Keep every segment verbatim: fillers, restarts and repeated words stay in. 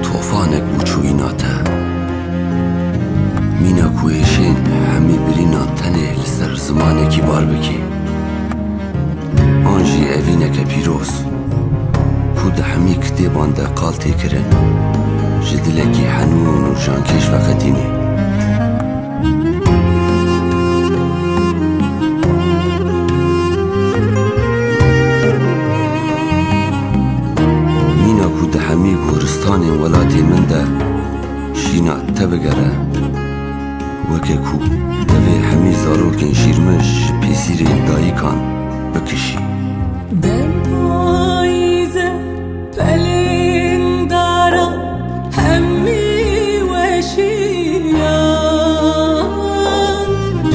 Tofanek bû çûyîna te. Mîna ku êşên hemî birînan tenê li ser zimanekî bar bikî. An jî evîneke pîroz, ku di hemî kitêban de qal tê kirin, ji dilekî henûn û jankêş veqetînî. Mîna ku di hemî goristanên welatê min de şîna te bigere, weke ku devê hemî zarokên şîrmij ji pêsîrên dayikan bikişî. Dem payîze pelên dara hemî weşiyan,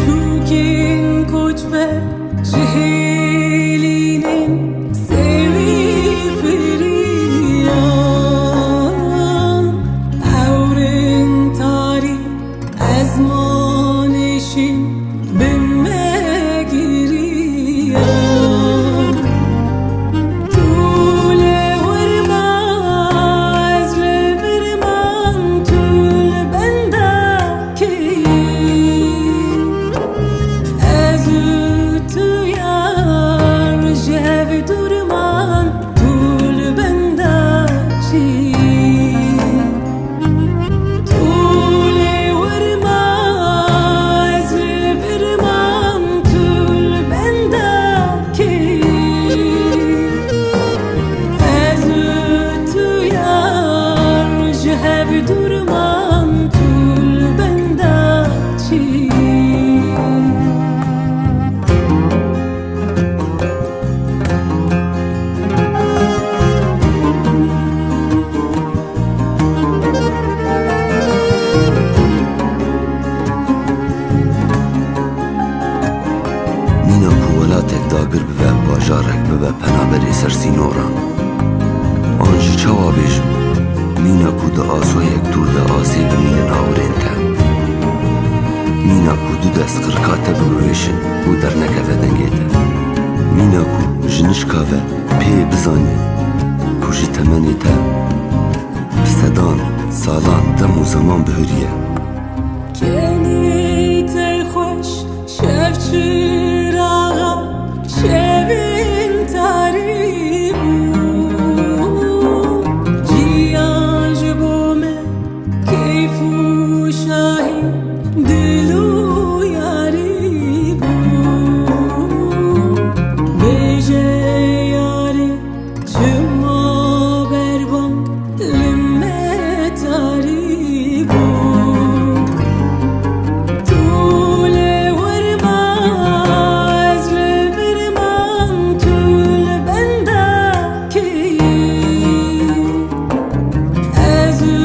çûkên koçber ji hêlînên sêwî firiyan, ewrên tarî ezmanê şîn bi me giriya. Tu li wir ma, ez li vir mam, tu li benda kî? Ez û tu yar ji hev dûr man, tu li benda çi? Tu li wir ma, ez li vir mam, tu li benda kî? Ez û tu yar ji hev dûr man, tu li benda çi? Mîna ku welatek dagir bibe, bajarek bibe penaberê ser sînoran. An jî çawa bêjim? Mîna ku di asoyek dûr de asê bimînin awirên te. Mîna ku du dest qirika te bigiwêşin û dernekeve dengê te. Mîna ku ji nişka ve pê bizanî ku ji temenê te bi sedan salan dem û zeman bihuriye. Kenî tey xweş şev çiraxa şevên tarî bû. Jiyan ji bo me keyf û şahî, dil û yarî bû. Bêje yarî, çima berbang li me tarî bû? Tu li wir ma, ez li vir mam, tu li benda kî? Ez û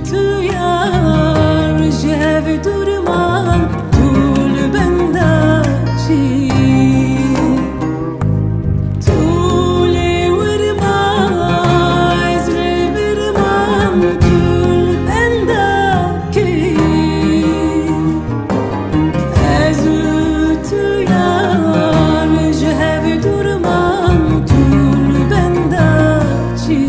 tu yar ji hev dûr man, tu li benda çi? Tu li wir ma, ez li vir mam, tu li benda kî? Ez û tu yar ji hev dûr man, tu li benda çi?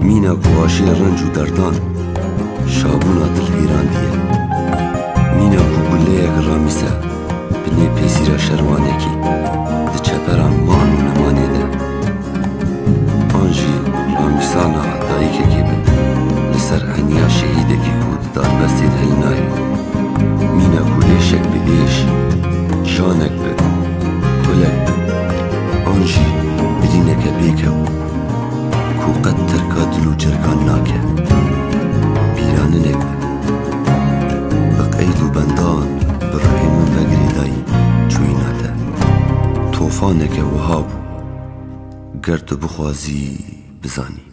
Mîna ku aşê renc û derdan, şabûna dil hêrandiye. Mîna ku guleyek ramîse binê pêsîra şerwanekî di çeperan man û nemanê de. An jî ramîsana dayikekê be li ser eniya şehîdekî ku di darbestê de hilnayê. Mîna ku êşek bi êş, janek bi, kulek bi, an jî birîneke bêkew ku qet terka dil û cergan nake. Zaneke wiha bû, ger tu bixwazî bizanî.